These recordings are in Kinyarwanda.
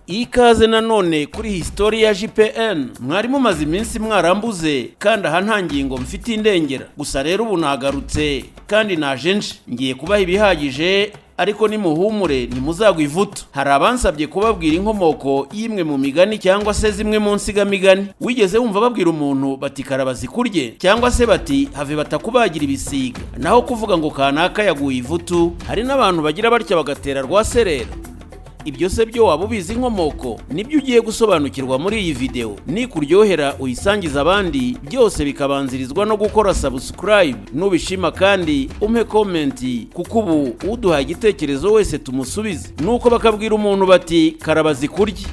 Ikaze nanone kuri Historia JPN. Mwari mumaze iminsi mwarambuze, kandi aha nta ngingo mfite indengera. Gusa rero ubu nagarutse kandi naje nje ngiye kubaha ibihagije, ariko nimuhumure, ntimuzagwa ivutu. Hari abansabye kubabwira inkomoko y'imwe mu migani cyangwa se zimwe mu nsigamigani. Wigeze wumva babwira umuntu bati "Karabazi kurye", cyangwa se bati "Have batakubagira ibisiga"? Naho kuvuga ngo kanaka yaguye ivutu, hari n'abantu bagira batya bagatera rwaserera. Ibyo se byo waba ubizi inkomoko? Nibyo ugiye gusobanukirwa muri iyi video. Nikuryohera uyisangiza abandi, byose bikabanzirizwa no gukora subscribe. Nubishima kandi umpe comment, kuko ubu uduhaye igitekerezo wese tumusubize. Nuko bakabwira umuntu bati "Karabazi kurya".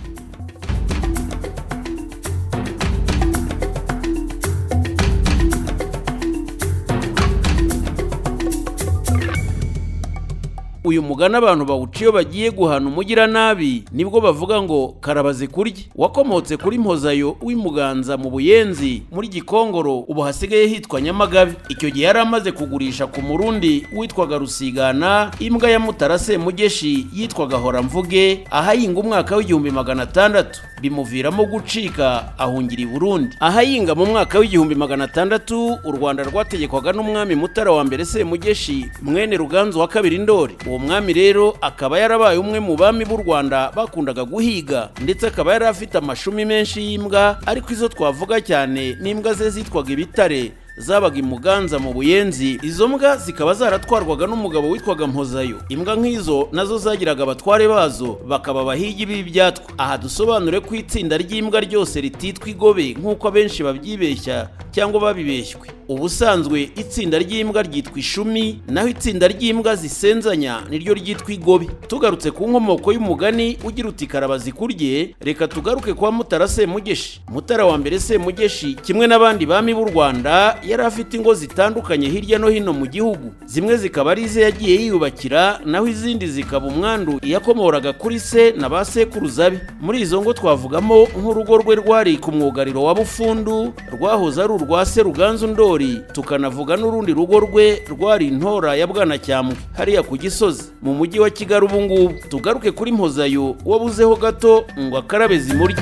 Uyu mugani abantu bawuca iyo bagiye guhana umugiranabi, nibwo bavuga ngo "Karabazi kurya". Wakomotse kuri Mpozayo w'imuganza mu Buyenzi muri Gikongoro, ubu hasigaye hitwa Nyamagabe. Icyo gihe yari amaze kugurisha ku Murundi witwaga Rusigana imbwa ya Mutara Semugeshi yitwaga Horamvuge, ahayinga umwaka w'1600, bimuviramo gucika ahungira i Burundi. Ahayinga mu mwaka w'1600, u Rwanda rwategekwaga n'umwami Mutara wa mbere Semugeshi mwene Ruganzu wa kabiri Ndori. Uwo mwami rero akaba yarabaye umwe mu bami b'u Rwanda bakundaga guhiga, ndetse akaba yari afite amashumi menshi y'imbwa, ariko izo twavuga cyane n'imbwa ze zitwaga ibitare, zabaga i Muganza mu Buyenzi. Izo mbwa zikaba zaratwarwaga n'umugabo witwaga Mpozayo. Imbwa nk'izo nazo zagiraga abatware bazo, bakaba abahigi b'ibyatwa. Aha dusobanure ko itsinda ry'imbwa ryose rititwa igobe nk'uko abenshi babyibeshya cyangwa babibeshywe. Ubusanzwe itsinda ry'imbwa ryitwa ishumi, naho itsinda ry'imbwa zisenzanya niryo ryitwa igobe. Tugarutse ku nkomoko y'umugani ugira uti "Karabazi kurye", reka tugaruke kwa Mutara Semugeshi. Mutara wa mbere Semugeshi, kimwe n'abandi bami b'u Rwanda, yari afite ingo zitandukanye hirya no hino mu gihugu. Zimwe zikaba ari ize yagiye yiyubakira, naho izindi zikaba umwandu yakomoraga kuri se na ba sekuruza be. Muri izo ngo twavugamo nk'urugo rwe rwari ku mwugariro wa Bufundu, rwahoze ari urwa se Ruganzu Ndori, tukanavuga n'urundi rugo rwe rwari Intora ya Bwanacyambwe, hariya ku Gisozi mu mujyi wa Kigali ubu ngubu. Tugaruke kuri Mpozayo wabuzeho gato ngo akarabe zimurye.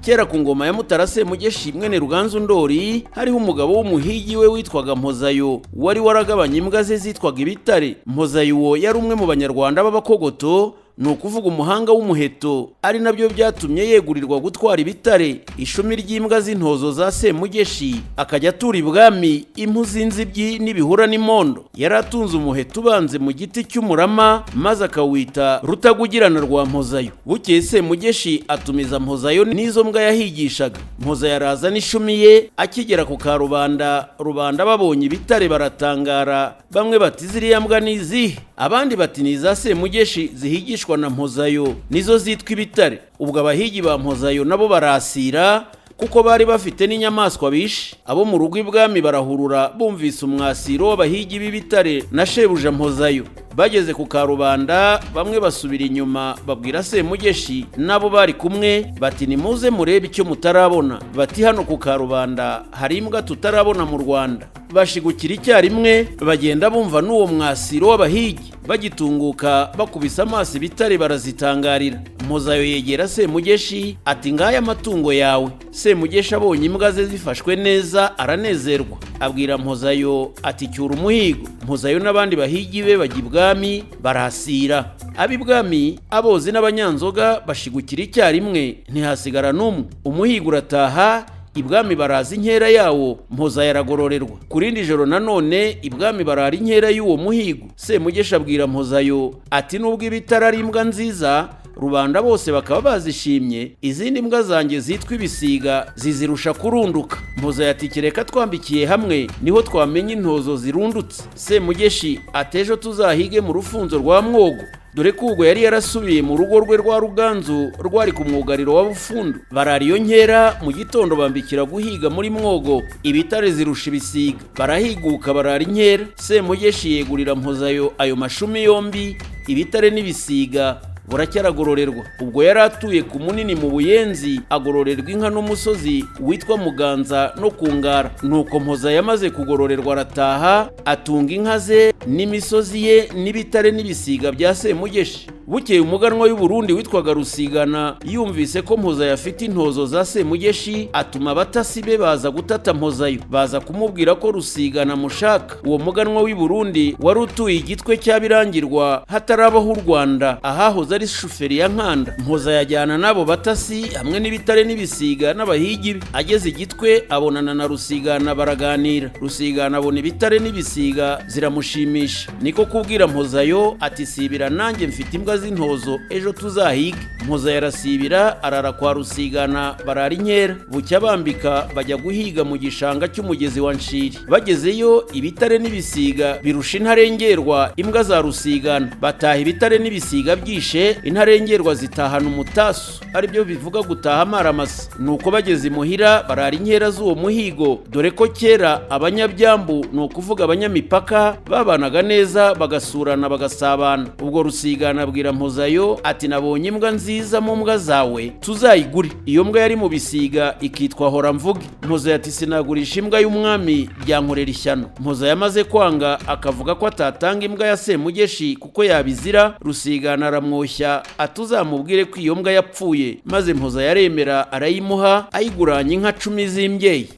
Kera ku ngoma ya Mutara Semugeshi mwene Ruganzu Ndori, hariho umugabo w'umuhigi we witwaga Mpozayo, wari waragabanye imbwa ze zitwaga ibitare. Mpozayo uwo yari umwe mu Banyarwanda b'abakogoto, ni ukuvuga umuhanga w'umuheto, ari nabyo byatumye yegurirwa gutwara ibitare, ishumi ry'imbwa z'intozo za Semugeshi, akajya atura ibwami impu z'inzibyi n'ibihura n'imondo. Yari atunze umuheto ubanze mu giti cy'umurama, maze akawita Rutagugirana rwa Mpozayo. Bukeye Semugeshi atumiza Mpozayo n'izo mbwa yahigishaga. Mpozayo araza n'ishumi ye. Akigera ku karubanda, rubanda babonye ibitare baratangara. Bamwe bati "Ziriya mbwa ni izihe?" Abandi bati "Ni iza Semugeshi zihigishwa na Mpozayo, nizo zitwa ibitare." Ubwo abahigi ba Mpozayo nabo barasira, kuko bari bafite n'inyamaswa bishe. Abo mu rugo ibwami barahurura bumvise umwasiro w'abahigi b'ibitare na shebuja Mpozayo. Bageze ku karubanda, bamwe basubira inyuma babwira Semugeshi n'abo bari kumwe bati "Nimuze murebe icyo mutarabona." Bati "Hano ku karubanda hari imbwa tutarabona mu Rwanda." Bashigukira icyarimwe, bagenda bumva n'uwo mwasiro w'abahigi. Bagitunguka, bakubise amaso ibitare barazitangarira. Mpozayo yegera Semugeshi ati "Ngaya amatungo yawe." Semugeshi abonye imbwa ze zifashwe neza aranezerwa, abwira Mpozayo ati "Cyura umuhigo." Mpozayo n'abandi bahigi be bajya ibwami barahasira. Ab'ibwami, abozi n'abanyanzoga bashigukira icyarimwe, ntihasigara n'umwe. Umuhigo urataha, ibwami baraza inkera yawo, Mpozayo aragororerwa. Ku rindi joro nanone ibwami barara inkera y'uwo muhigo. Semugeshi abwira Mpozayo ati "Nubwo ibitare ari imbwa nziza, rubanda bose bakaba bazishimye, izindi mbwa zanjye zitwa ibisiga zizirusha kurunduka." Mpozayo ati "Kereka twambikiye hamwe niho twamenya intozo zirundutse." Semugeshi ati "Ejo tuzahige mu rufunzo rwa Mwogo", dore ko ubwo yari yarasubiye mu rugo rwe rwa Ruganzu rwari ku mwugariro wa Bufundu. Barara iyo nkera, mu gitondo bambikira guhiga muri Mwogo. Ibitare zirusha ibisiga, barahiguka, barara inkera. Semugeshi yegurira Mpozayo ayo mashumi yombi, ibitare n'ibisiga. Buracya aragororerwa. Ubwo yari atuye ku Munini mu Buyenzi, agororerwa inka n'umusozi witwa Muganza no ku Ngara. Nuko Mpoza yamaze kugororerwa arataha, atunga inka ze n'imisozi ye n'ibitare n'ibisiga bya Semugeshi. Bukeye umuganwa y'u Burundi witwaga Rusigana yumvise ko Mpozayo afite intozo za Semugeshi, atuma abatasi be baza gutata Mpozayo, baza kumubwira ko Rusigana amushaka. Uwo muganwa w'i Burundi wari utuye Igitwe cya Birangirwa hatarabaho u Rwanda, ahahoze ari shuferi ya Nkanda. Mpozayo ajyana n'abo batasi hamwe n'ibitare n'ibisiga n'abahigi be. Ageze Igitwe abonana na Rusigana baraganira. Rusigana abona ibitare n'ibisiga ziramushimisha, niko kubwira Mpozayo ati sibira nanjye mfite imbwa z'intozo ejo tuzahige. Mpozayo arasibira, arara kwa Rusigana barara inkera. Bucya bambika bajya guhiga mu gishanga cy'umugezi wa Nshiri. Bagezeyo ibitare n'ibisiga birusha intarengerwa imbwa za Rusigana. Bataha ibitare n'ibisiga byishe, intarengerwa zitahana umutasu, aribyo bivuga gutaha amaramasa. Nuko bageze imuhira barara inkera z'uwo muhigo, dore ko kera abanyabyambu, ni ukuvuga abanyamipaka, babanaga neza bagasurana bagasabana. Ubwo Rusigana abwira Mpozayo ati nabonye imbwa nziza mu mbwa zawe, tuzayigure. Iyo mbwa yari mu bisiga ikitwa Horamvuge. Mpozayo ati sinagurisha imbwa y'umwami, byankorera ishyano. Mpozayo amaze kwanga akavuga ko atatanga imbwa ya Semugeshi kuko yabizira, Rusigana aramwoshya ati uzamubwire ko iyo mbwa yapfuye. Maze Mpozayo aremera arayimuha, ayiguranye inka 10 z'imbyeyi.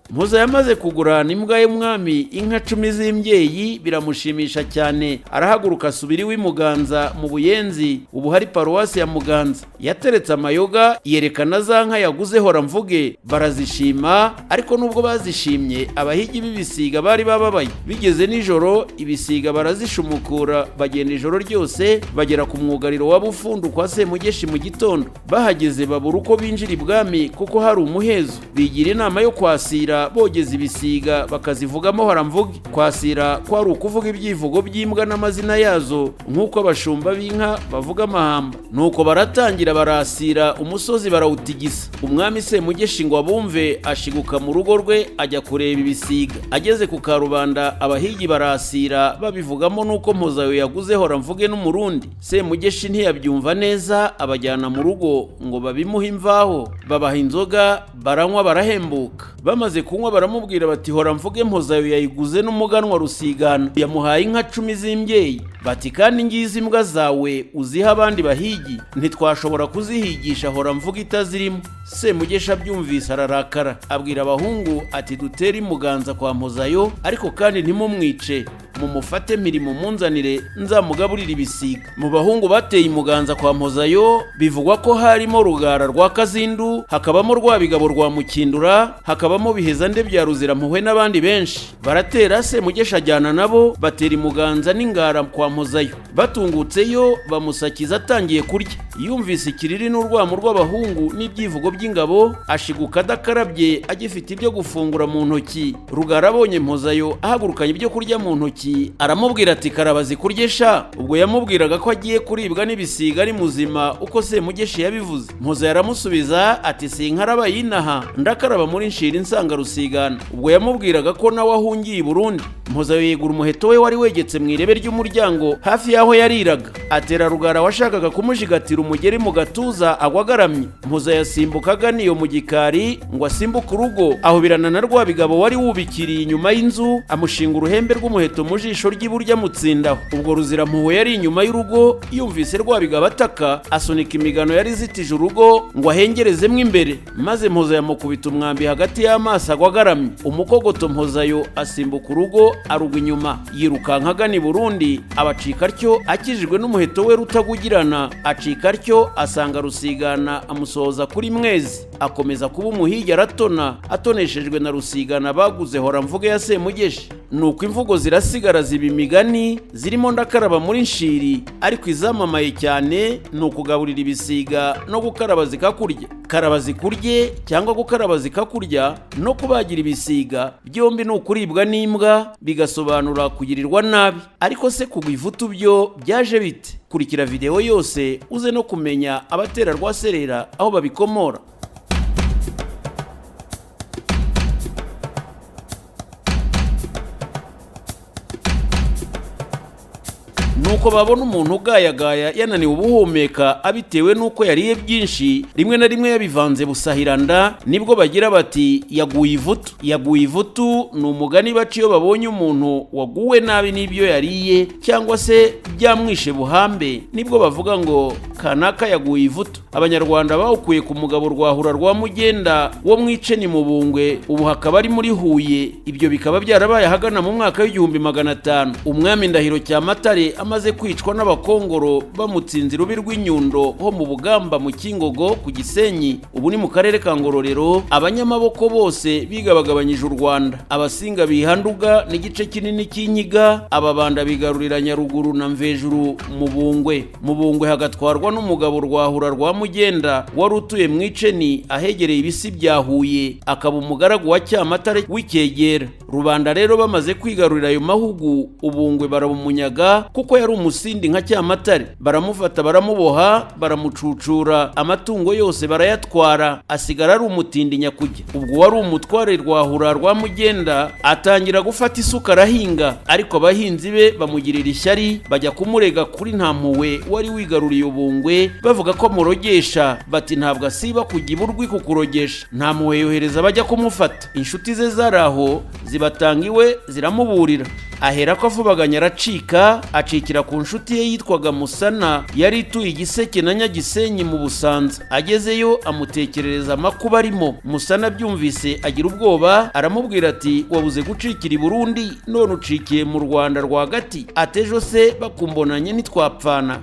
Mpoza yamaze kugurana imbwa y'umwami inka 10 z'imbyeyi, biramushimisha cyane. Arahaguruka asubira iwe i Muganza mu Buyenzi, ubu hari paruwasi ya Muganza. Yateretse amayoga yerekana za nka yaguze Horamvuge, barazishima. Ariko nubwo bazishimye, abahigi b'ibisiga bari bababaye. Bigeze nijoro ibisiga barazishumukura, bagenda ijoro ryose bagera ku mwugariro wa Bufundu kwa Semugeshi mu gitondo. Bahageze babura uko binjira ibwami kuko hari umuhezo. Bigira inama yo kwasira bogeza ibisiga bakazivugamo Horamvuge. Kwasira kwari ukuvuga ibyivugo by'imbwa n'amazina yazo, nk'uko abashumba b'inka bavuga amahamba. Nuko baratangira barasira umusozi barawutigisa. Umwami Semugeshi ngo abumve ashiguka mu rugo rwe ajya kureba ibisiga. Ageze ku karubanda abahigi barasira babivugamo nuko Mpozayo yaguze Horamvuge n'Umurundi. Semugeshi ntiyabyumva neza, abajyana mu rugo ngo babimuhe imvaho. Babaha inzoga baranywa barahembuka. Bamaze kunywa baramubwira bati Horamvuge Mpozayo yayiguze n'umuganwa Rusigana, yamuhaye inka 10 z'imbyeyi. Bati kandi ngizi imbwa zawe uziha abandi bahigi, ntitwashobora kuzihigisha Horamvuge itazirimo. Semugeshi abyumvise ararakara, abwira abahungu ati dutere Imuganza kwa Mpozayo, ariko kandi ntimumwice, mumufate mirimo munzanire nzamugaburire ibisiga. Mu bahungu bateye Imuganza kwa Mpozayo bivugwa ko harimo Rugara rwa Kazindu, hakabamo Rwabigabo rwa Mukindura, hakabamo Bihezande bya Ruzirampuhwe n'abandi benshi. Baratera, Semugeshi ajyana nabo, batera Imuganza n'Ingara kwa Mpozayo. Batungutseyo bamusakiza atangiye kurya. Yumvise ikiriri n'urwamo rw'abahungu n'ibyivugo by'ingabo, ashiguka adakarabye agifite ibyo gufungura mu ntoki. Rugara abonye Mpozayo ahagurukanye ibyo kurya mu ntoki, aramubwira ati karabazi kurye sha. Ubwo yamubwiraga ko agiye kuribwa n'ibisiga ari muzima uko Semugeshi yabivuze. Mpozayo aramusubiza ati sinkaraba yinaha, ndakaraba muri Nshiri nsanga Rusigana. Ubwo yamubwiraga ko nawe ahungiye i Burundi. Mpozayo yegura umuheto we wari wegetse mu irebe ry'umuryango hafi y'aho yariraga, atera Rugara washakaga kumujigatira umugeri mu gatuza agwa agaramye. Mpozayo asimbuka agana iyo mu gikari ngo asimbuke urugo, ahubirana na Rwabigabo wari wubikiriye inyuma y'inzu, amushinga uruhembe rw'umuheto mu jisho ry'iburyo amutsindaho. Ubwo Ruzirampuhwe yari inyuma y'urugo, yumvise Rwabigabo ataka, asunika imigano yari izitije urugo ngo ahengerezemo imbere, maze Mpozayo amukubita umwambi hagati y'amaso agwa agaramye. Umukogoto Mpozayo asimbuka urugo arugwa inyuma, yirukanka agana i Burundi, abacika atyo akijijwe n'umuheto we Rutagugirana. Acika atyo asanga Rusigana amusohoza kuri Mwezi, akomeza kuba umuhigi aratona, atoneshejwe na Rusigana baguze Horamvuge ya Semugeshi. Nuko imvugo zirasigara ziba imigani zirimo ndakaraba muri Nshiri, ariko izamamaye cyane ni ukugaburira ibisiga no gukaraba zikakurya. Karaba zikurye cyangwa gukaraba zikakurya no kubagira ibisiga, byombi ni ukuribwa n'imbwa, bigasobanura kugirirwa nabi. Ariko se kugwa ivutu byo byaje bite? Kurikira videwo yose uze no kumenya abatera rwaserera aho babikomora. Nuko babona umuntu ugayagaya yananiwe ubuhumeka abitewe n'uko yariye byinshi, rimwe na rimwe yabivanze busahiranda, nibwo bagira bati yaguye ivutu. Yaguye ivutu ni umugani baca iyo babonye umuntu waguwe nabi n'ibyo yariye cyangwa se byamwishe buhambe, nibwo bavuga ngo kanaka yaguye ivutu. Abanyarwanda bawukuye ku mugabo Rwahura rwa Mugenda wo mu Iceni mu Bungwe, ubu hakaba ari muri Huye. Ibyo bikaba byarabaye ahagana mu mwaka w'1500. Umwami Ndahiro Cyamatare amaze kwicwa n'abakongoro bamutsinze irubi rw'inyundo ho mu Bugamba mu Kingogo ku Gisenyi, ubu ni mu karere ka Ngororero. Abanyamaboko bose bigabagabanyije u Rwanda. Abasinga bihanduga n'igice kinini cy'Inkiga, Ababanda bigarurira Nyaruguru na Mvejuru mu Bungwe. Mu Bungwe hagatwarwa n'umugabo Rwahura rwa Mugenda wari utuye mu Iceni ahegereye ibisi bya Huye, akaba umugaragu wa Cyamatare w'icyegera. Rubanda rero bamaze kwigarurira ayo mahugu, Ubungwe barabumunyaga kuko yari umusindi nka Cyamatare. Baramufata baramuboha, baramucucura, amatungo yose barayatwara, asigara ari umutindi nyakujya. Ubwo wari umutware Rwahura rwa Mugenda atangira gufata isuka arahinga, ariko abahinzi be bamugirira ishyari, bajya kumurega kuri Ntampuhwe wari wigaruriye Ubungwe, bavuga ko amurogesha, bati ntabwo asiba kujya iburwi kukurogesha. Ntampuhwe yohereza bajya kumufata. Inshuti ze zari aho zibatanga iwe ziramuburira, ahera ko avubaganya aracika, acikira ku nshuti ye yitwaga Musana, yari ituye Igiseke na Nyagisenyi mu Busanza. Agezeyo amutekerereza amakuba arimo. Musana abyumvise agira ubwoba, aramubwira ati wabuze gucikira i Burundi none ucikiye mu Rwanda rwagati, atejo se bakumbonanye ntitwapfana.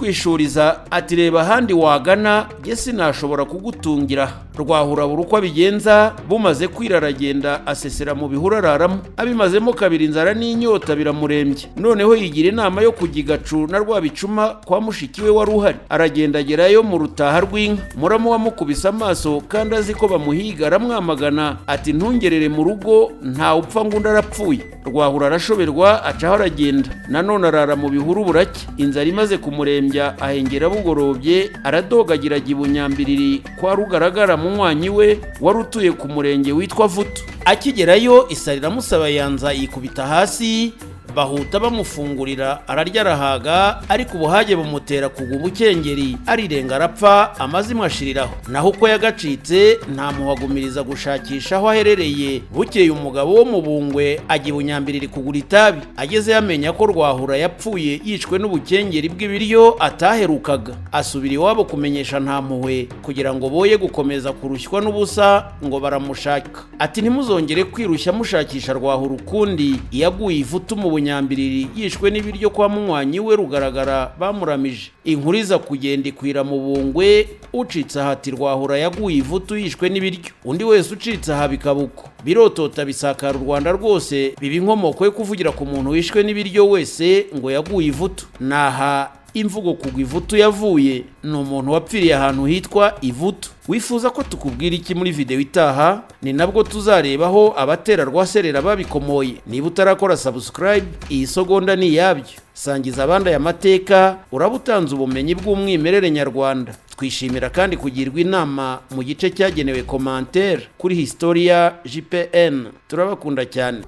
Aramushwishuriza ati reba ahandi wagana, jye sinashobora kugutungira. Rwahura buri uko abigenza, bumaze kwira aragenda asesera mu bihuru araramo. Abimazemo kabiri inzara n'inyota biramurembye. Noneho yigira inama yo kujya igacu na Rwabicuma kwa mushiki we wari uhari. Aragenda agerayo mu rutaha rw'inka. Muramu wamukubise amaso kandi azi ko bamuhiga, aramwamagana ati ntungerere mu rugo, ntawe upfa ngo undi arapfuye. Rwahura arashoberwa, acaho aragenda. Nanone arara mu bihuru buracya. Inzara imaze kumurembya ahengera bugorobye, aradogagira ajya i Bunyambiriri kwa Rugaragara munywanyi we wari utuye ku murenge witwa Vutu. Akigerayo isari iramusaba yanza yikubita hasi, bahuta bamufungurira ararya arahaga, ariko ubuhage bumutera kugwa ubukengeri, arirenga arapfa, amazimwe ashiriraho. Naho uko yagacitse ntamuhagumiriza gushakisha aho aherereye. Bukeye umugabo wo mu Bungwe ajya i Bunyambiriri kugura itabi. Ageze yamenya ko Rwahura yapfuye yishwe n'ubukengeri bw'ibiryo ataherukaga. Asubira iwabo kumenyesha Ntampuhwe kugira ngo boye gukomeza kurushywa n'ubusa ngo baramushaka. Ati ntimuzongere kwirushya mushakisha Rwahura ukundi, yaguye ivutu mu Bunyambiriri yishwe n'ibiryo kwa munywanyi we Rugaragara bamuramije. Inkuru iza kugenda ikwira mu Bungwe, ucitse aha ati Rwahura yaguye ivutu yishwe n'ibiryo, undi wese ucitse aha bikaba uko. Birotota bisakara u Rwanda rwose, biba inkomoko yo kuvugira ku muntu wishwe n'ibiryo wese ngo yaguye ivutu. Naha imvugo kugwa ivutu yavuye, ni umuntu wapfiriye ahantu hitwa Ivutu. Wifuza ko tukubwira iki muri video itaha? Ni nabwo tuzarebaho abatera rwaserera babikomoye. Niba utarakora subscribe, iyi segonda ni iyabyo. Sangiza abandi aya mateka, uraba utanze ubumenyi bw'umwimerere nyarwanda. Twishimira kandi kugirwa inama mu gice cyagenewe commentaire kuri Historia JPN. Turabakunda cyane.